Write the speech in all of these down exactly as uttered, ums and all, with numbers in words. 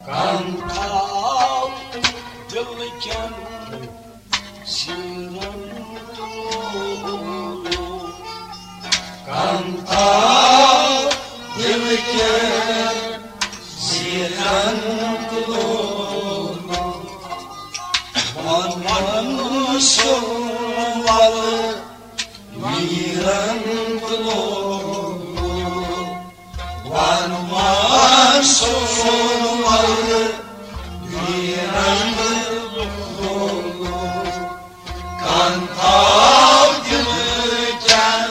کن تھاو دل کٮ۪ن زیٖرن تُلو، کن تھاو دل کٮ۪ن زیٖرن تُلو۔ وَن وَن سُن وَلہٕ ویٖرن تُلو۔ وَن وَن سُن وَلہٕ ویٖرن تُلو۔ کن تھاو دل کٮ۪ن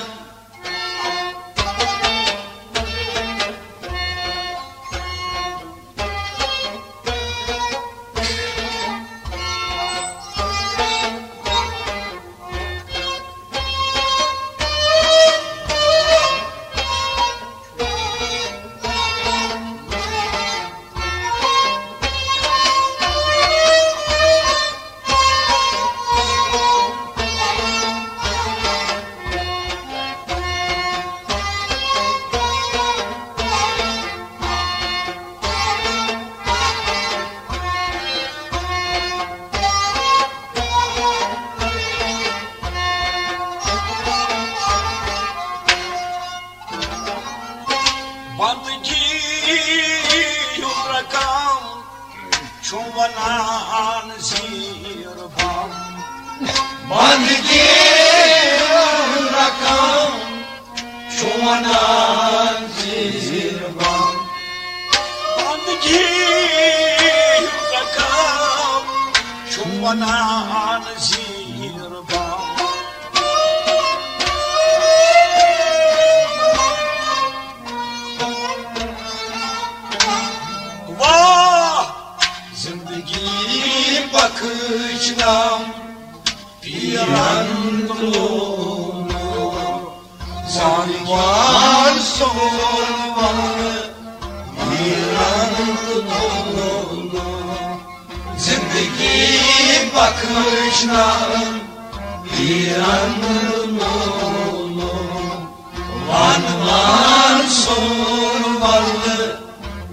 بندگی ہُنٛد رقم چھُ ونان زیٖر بم۔ بندگی ہُنٛد رقم چھُ ونان زیٖر بم۔ بندگی ہُنٛد رقم چھُ ونان زیٖر بم۔ واہ! زندگی بخشنم پیرن لولو۔ زانوان سون ون پیرن لولو۔ زندگی بخشنم پیرن لولو۔ وان وان سون ول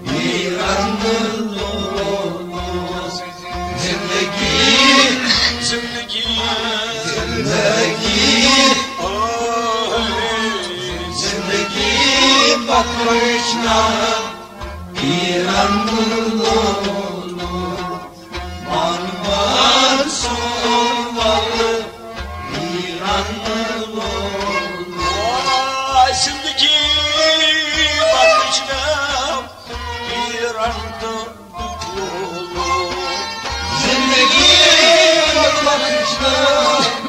پیرن لولو۔ زندگی، زندگی، زندگی، زندگی بخشنم پیرن لولو۔ وان وان سون ول پیرن لولو۔ آ، زندگی بخشنم پیرن تہٕ لولو۔ زندگی بخشنم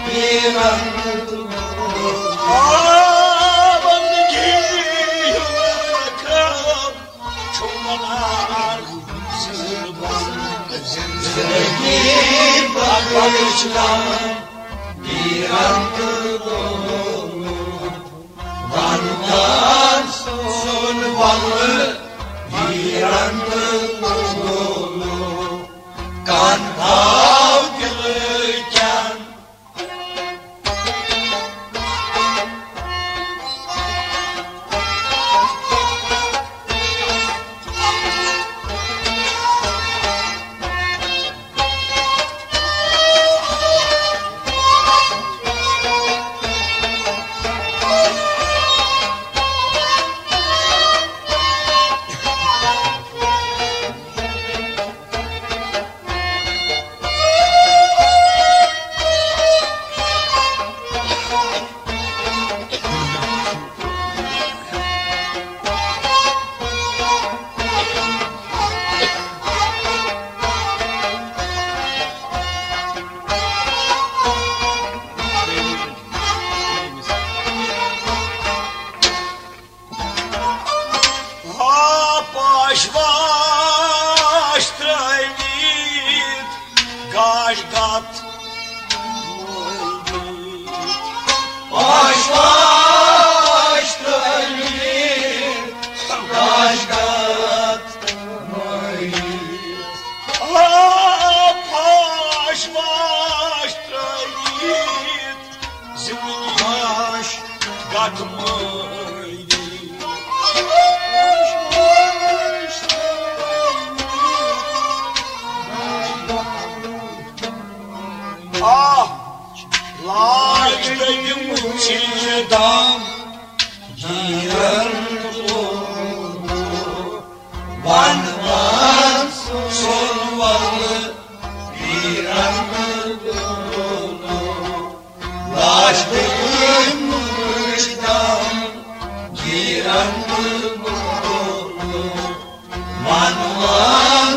پیرن تہٕ لولو۔ آ، بندگی ہُنٛد رقم چھُ ونان زیٖر بم۔ زندگی بخشنم پیرن تہٕ لولو۔ وان وان سون ول پیرن تہٕ لولو۔ کن تھاو دل کٮ۪ن ہا پاش واش ترٲوِتھ گاش گتھ مٲوِتھ۔ پاش واش ترٲوِتھ گاش گتھ مٲوِتھ۔ ہا پاش واش ترٲوِتھ زندگی گتھ مٲوِتھ۔ جیرن لولو، ون ون سون ولہٕ جیرن لولو، لاش تہٕ مُشتام جیرن لولو، ون ون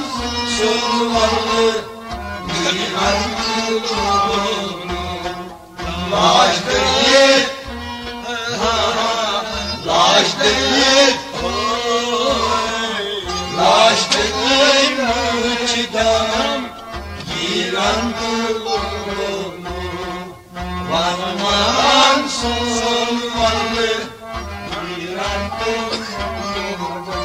سون ولہٕ جیرن لولو۔ لاش تہٕ، لاش تہٕ، لاش تہٕ مُشتام جیرن لولو، ون ون سون ولہٕ جیرن لولو۔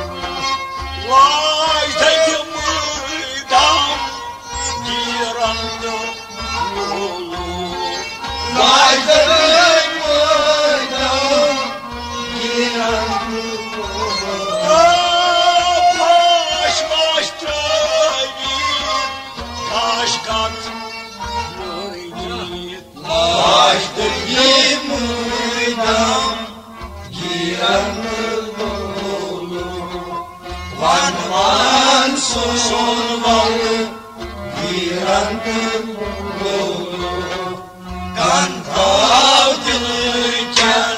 لاش تہٕ مُشتام جیرن لولو۔ لاش تہٕ یہِ مُشتام جیرن لولو، ون ون سون ولہٕ جیرن لولو، کن تھاو دِلہٕ چن۔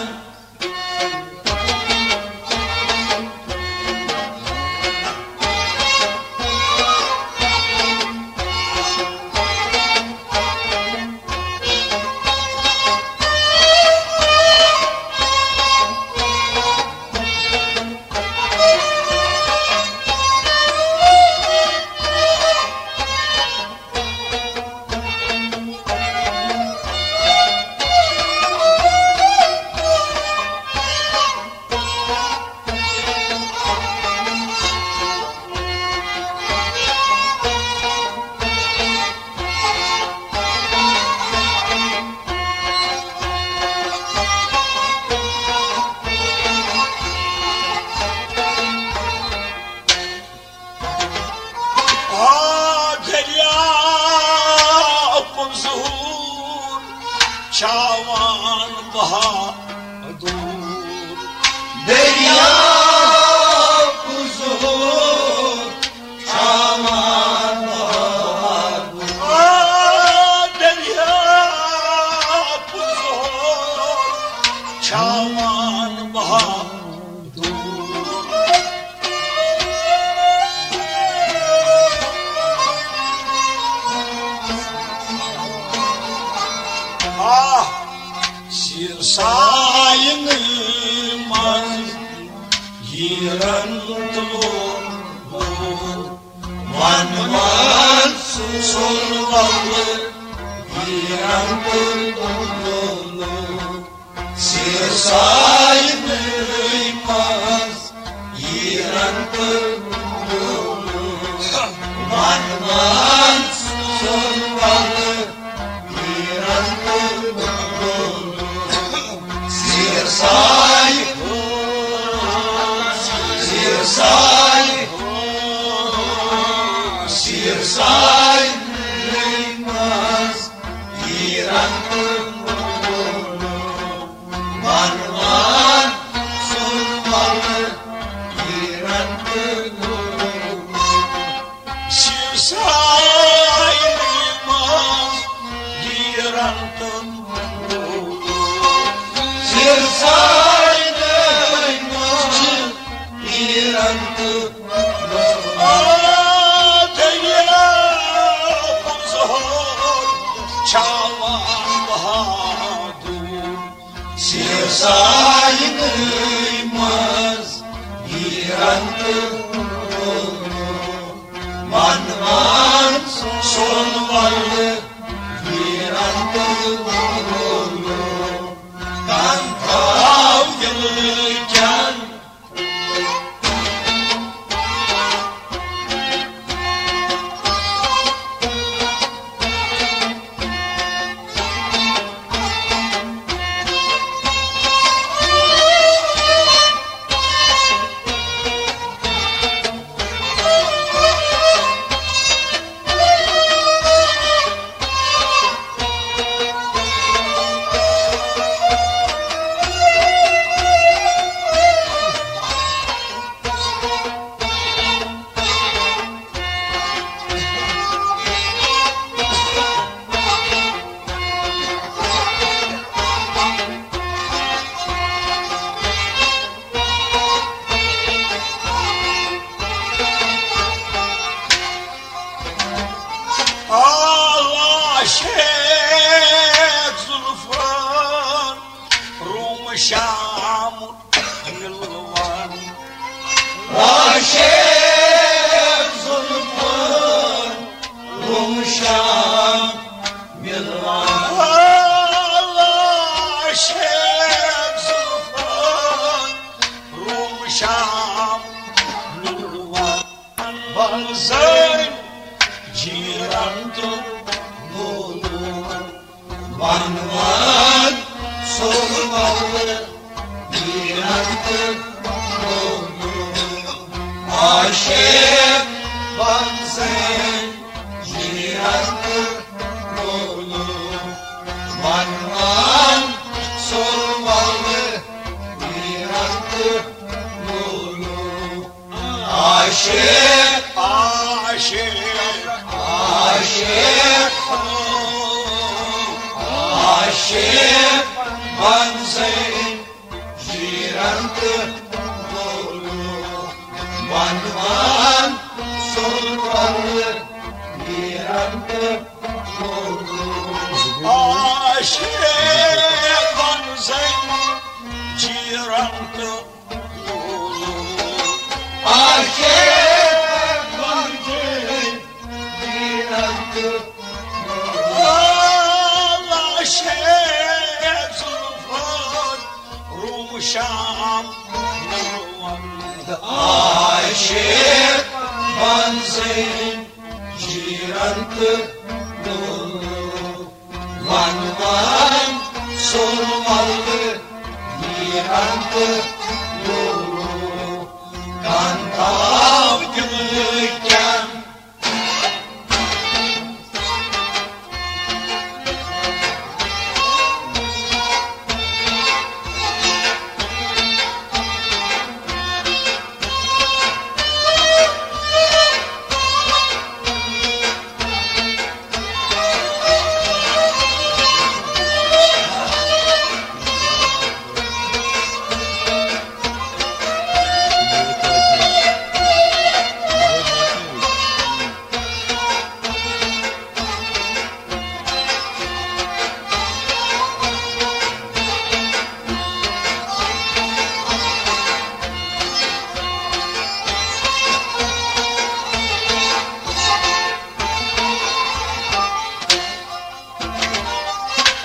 آ، دٔریاو پُزہُر چاوان بہادُر۔ دٔریاو پُزہُر چاوان بہادُر۔ آ، دٔریاو پُزہُر چاوان بہادُر۔ آہ، سیر ساینٕے منٛز جیرن تہٕ لولو، ون ون سون ولہٕ جیرن تہٕ لولو۔ سیر ساینٕے منٛز جیرن تہٕ لولو، ون ون سون ولہٕ جیرن تہٕ لولو۔ سیر ساے، سیر ساے، سیر ساے منٛز جیرن تہٕ لولو، ون ون سون ولہٕ جیرن تہٕ لولو۔ سیر ساے منٛز جیرن تہٕ لولو۔ سیر ساے منٛز جیرن تہٕ لولو۔ آ، دٔریاو پُزہُر چاوان بہادُر۔ سیر ساینٕے منٛز جیرن تہٕ لولو، ون ون سون ولہٕ جیرن تہٕ لولو، کن تھاو دِلہٕ چن۔ جیران تہٕ لولو، ونوان سُل ولہٕ، جیران تہٕ لولو، عاشق بنزن، جیران تہٕ لولو، ونوان سُل ولہٕ، جیران تہٕ لولو۔ عاشق، عاشق، عاشق، عاشق بنزن، جیران تہٕ لولو، ونوان سُل ولہٕ، جیران تہٕ لولو۔ عاشق بنزن، جیران تہٕ عاشق بنزن، جیران تہٕ لولو۔ لاشے زلفن روم شام نروان۔ عاشق بنزن، جیران تہٕ لولو۔ ونوان سُل ولہٕ، جیران تہٕ لولو۔ کانتاو دِلہٕ کیٛاہ۔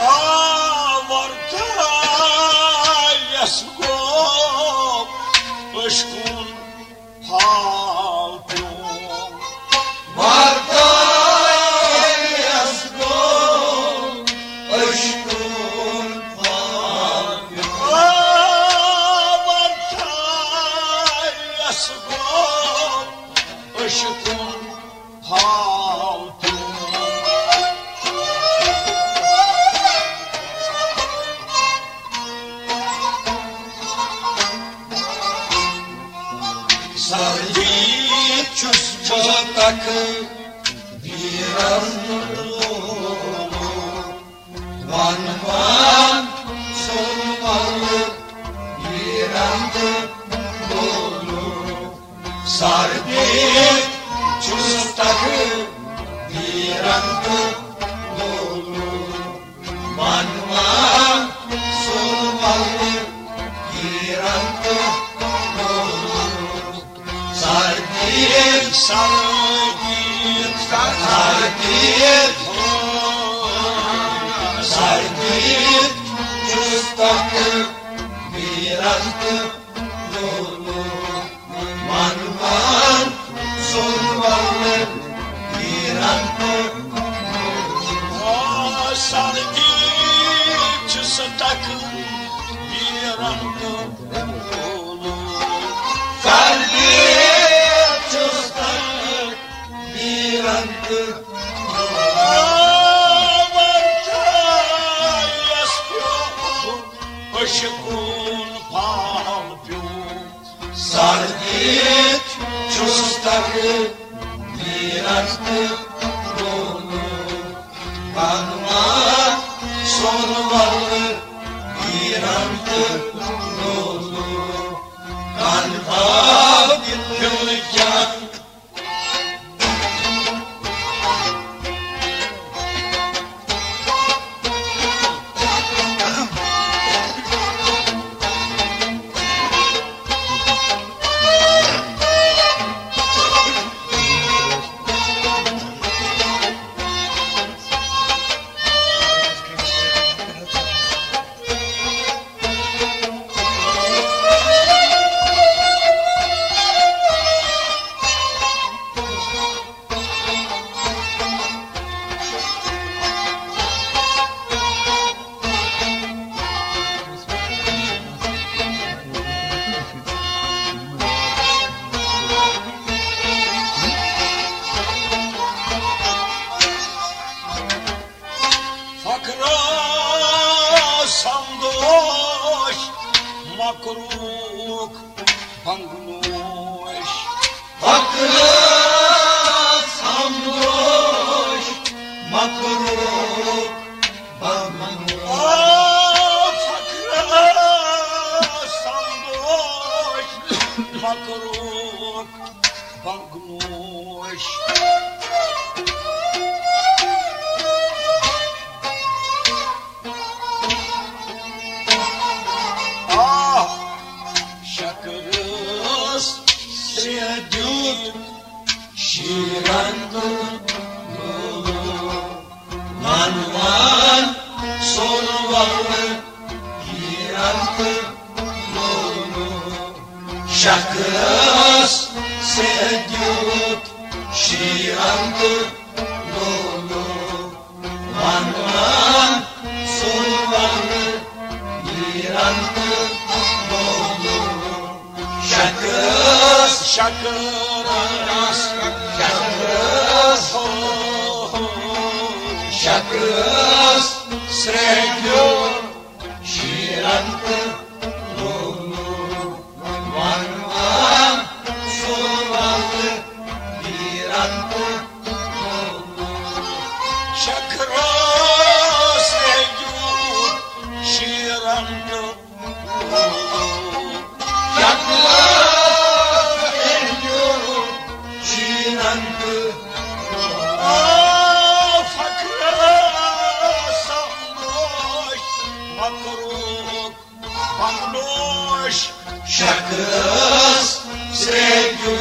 آ، ورتایس گوٚو عشقُن پھال پیوٚم۔ ورتایس گوٚو عشقُن پھال پیوٚم۔ آ، ورتایس گوٚو عشقُن پھال پیوٚم۔ سردی چھُس بہٕ تکھ بیرن لولو۔ ونوان سُل ولہٕ، جیران تہٕ لولو۔ سردی چھُس تکھ بیرن تہٕ لولو۔ ونوان سُل ولہٕ، جیران تہٕ لولو۔ سردی، سردی، سردی، سردی چھُس تکھ بیرن تہٕ لولو۔ ونوان سُل ولہٕ، جیران تہٕ لولو۔ آ، سردی چھُس تکھ بیرن تہٕ لولو۔ سردی چھُس تکھ بیرن تہٕ لولو۔ آ، ورتایس پیوٚو عشقُن پھال پیوٚو۔ سردی چھُس تکھ بیرن تہٕ لولو۔ ونوان سُل ولہٕ، جیران تہٕ لولو۔ کانتاو دِلہٕ کیٛاہ۔ وَن وَن سون وَلہٕ ویٖرَن تہٕ لولہٕ۔ شکرس سیدیوت شیرن تہٕ لولہٕ۔ وَن وَن سون وَلہٕ ویٖرَن تہٕ لولہٕ۔ شکرس، شکرس، شکرس، ہو، ہو، شکرس سرٛیٚہیو شیرن تہٕ لولہٕ۔ وَن وَن سون وَلہٕ ویٖرَن تہٕ لولہٕ۔ شکرس سرٛیٚہیو شیرن تہٕ شکرس سرٛیٚہیو شیرن تہٕ آ، فخرس سمنوش مکروک پمنوش۔ شکرس سرٛیٚہیو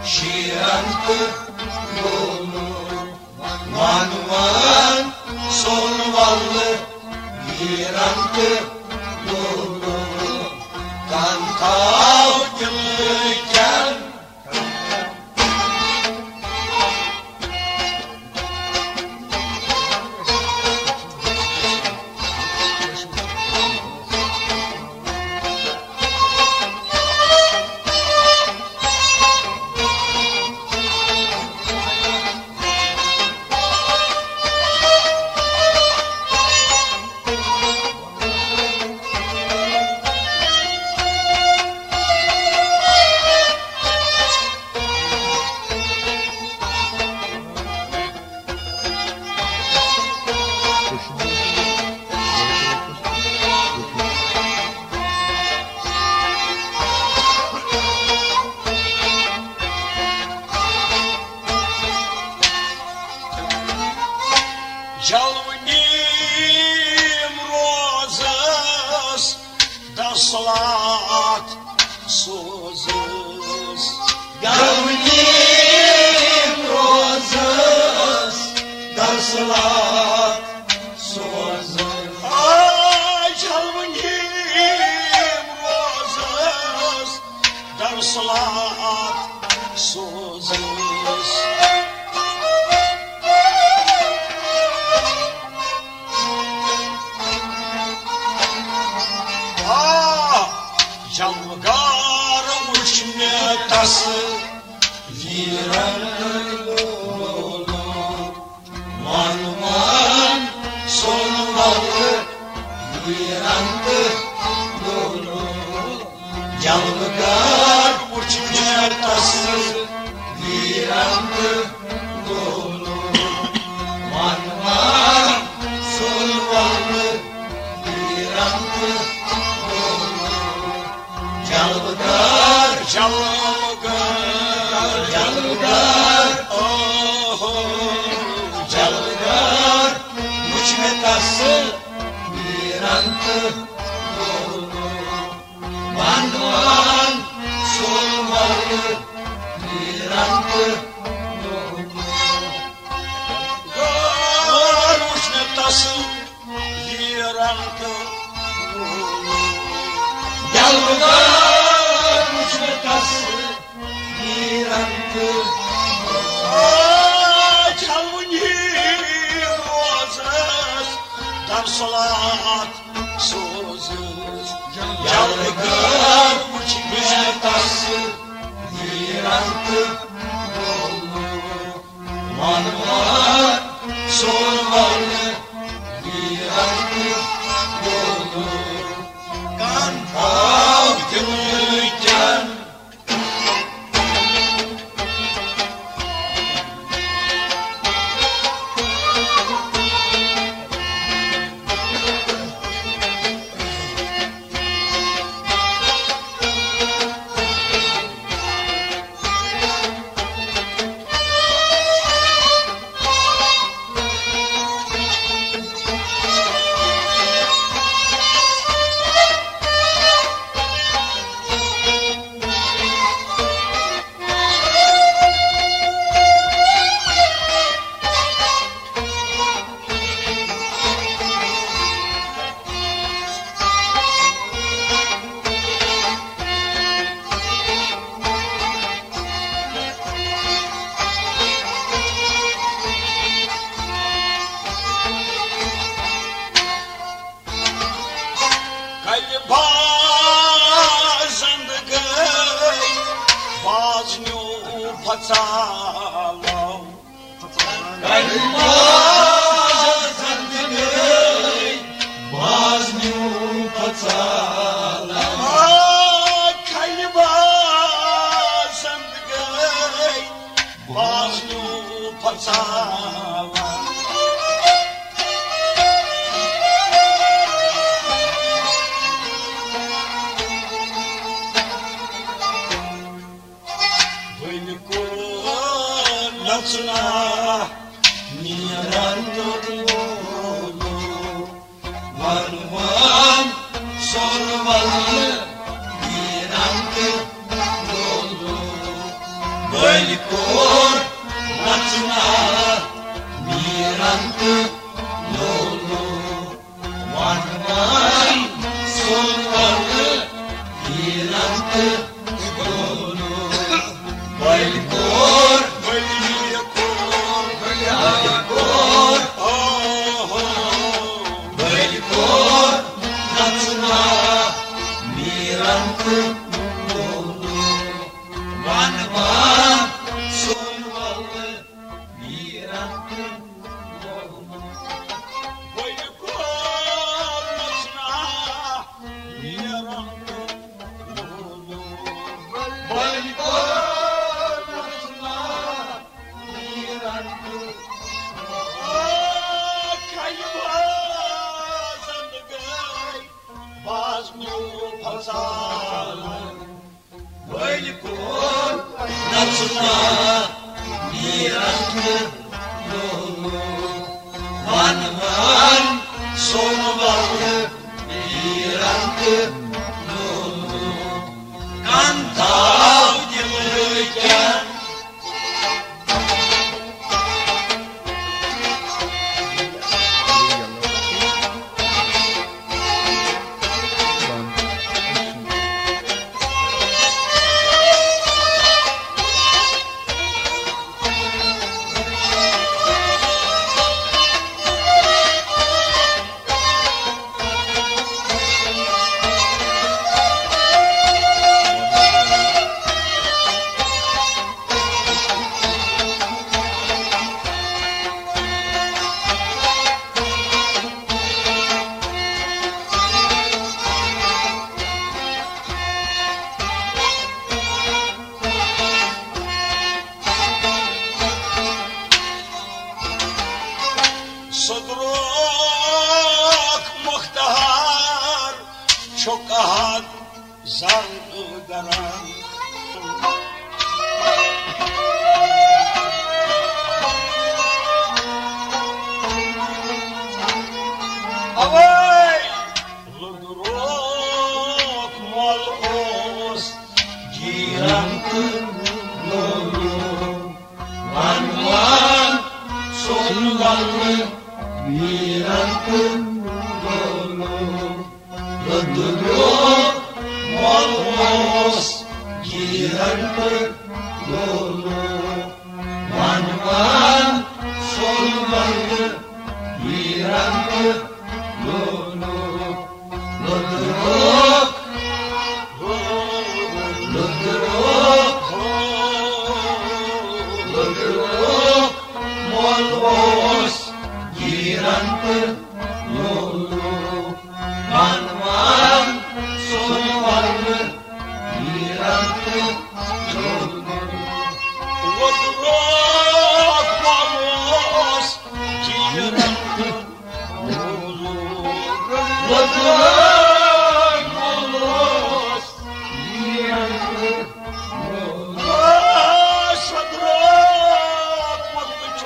شیرن تہٕ لولہٕ۔ وَن وَن سون وَلہٕ ویٖرَن تہٕ لولہٕ۔ کَن تھاو دِلہٕ کٮ۪ن۔ جلوٕ نیم روزس دسلات سوزس۔ جلوٕ نیم روزس دسلات سوزس۔ آ، جلوٕ نیم روزس دسلات سوزس۔ آ، جلوٕ گار وُچھ مےٚ تس ویٖرن لولہٕ۔ وَن وَن سون وَلہٕ ویٖرَن تہٕ لولہٕ۔ جلوٕ گار وُچھ مےٚ تس ویٖرَن تہٕ لولہٕ۔ وَن وَن سون وَلہٕ ویٖرَن تہٕ لولہٕ۔ جلوٕ گار، جلوٕ گار، جلوٕ گار، اوہو۔ جلوٕ گار وُچھ مےٚ تس ویٖرن تہٕ لولہٕ۔ وَن وَن سون وَلہٕ ویٖرن تہٕ لولہٕ۔ گار وُچھ مےٚ تس ویٖرن تہٕ جلوٕ گار وُچھ مےٚ تس ویٖرن تہٕ آ، جلوٕنی روزس دسلات سوزس۔ جلوٕ گار وُچھ مےٚ تس ویٖرن تہٕ وَن وَن سون وَلہٕ ویٖرن تہٕ لولہٕ۔ کَن تھاو دِلہٕ کٮ۪ن۔ سالو۔ کلمہ زندگی باز نیو پھژالا۔ کلمہ زندگی باز نیو پھژالا۔ وۄنۍ کوٚر نژُن نیران تہٕ لولو۔ وَن وَن سۄن وَلہٕ نیران تہٕ لولو۔ وۄنۍ کوٚر نژُن نیران تہٕ لولو۔ وَن وَن سۄن وَلہٕ نیران تہٕ لولو۔ بٔلۍ کوٚر، بٔلۍ کوٚر، بٔلۍ کوٚر، آہا۔ بٔلۍ کوٚر نژُن نیران تہٕ لولو۔ وَن وَن سۄن وَلہٕ نیران تہٕ لولو۔ بٔلۍ کوٚر نژُن نیران تہٕ لولو۔ بٔلۍ کوٚر نژُن نیران تہٕ لولو۔ کلمہ زندگی باز نیو پھژالا۔ وۄنۍ کوٚر نژُن نیران تہٕ لولو۔ وَن وَن سۄن وَلہٕ نیران تہٕ لولو۔ کَن تھاو دِلہٕ کیٛاہ سُہ درٛوکھ مُختار چھُ قحط زنٛگ گران۔ اوے لُدروک مۄل اوس جیران تہٕ لولو۔ وَن وَن سۄن وَلہٕ نیران تہٕ لولو۔ لُدروک مۄل اوس جیران تہٕ لولو۔ وَن وَن سۄن وَلہٕ نیران تہٕ لولو۔ لُدروک، لُدروک، لُدروک مۄل اوس جیران تہٕ لولو۔ وَن وَن سۄن وَلہٕ نیران تہٕ لولو۔ لُدروک مۄل اوس جیران تہٕ لولو۔ لُدروک مۄل اوس جیران تہٕ لولو۔ سُہ درٛوکھ مۄل چھُ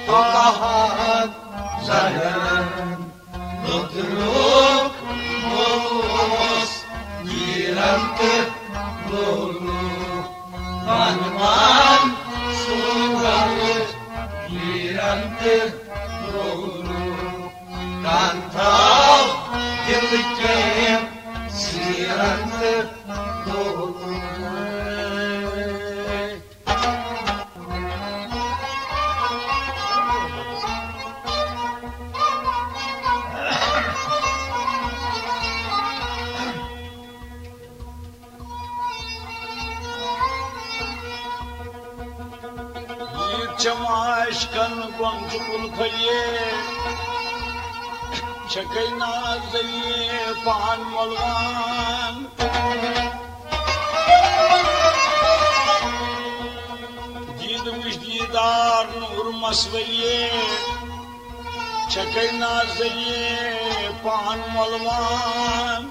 قحط زنٛگ گران۔ لُدروک مۄل اوس جیران تہٕ لولو۔ وَن وَن سۄن وَلہٕ نیران تہٕ لولو۔ کَن تھاو دِلہٕ کیٛاہ سیران تہٕ لولو۔ یُتھ چھم عاشقن گۄمژٕ کُل پھٔلیے، چھکے نازلیے پان مۄلوان۔ دید وٕچھ دیدار نور مسولیے، چھکے نازلیے پان مۄلوان۔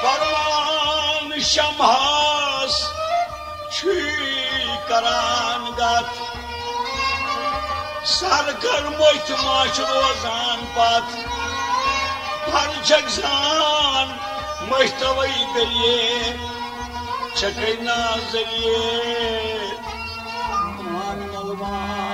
پروان شمہس چھُے کران گتھ، سر کر مٔتھۍ ما چھُ روزان پتھ۔ پر چھکھ زان مٔتھۍ توے دلیے، چھکے نازلیے مان ملوان۔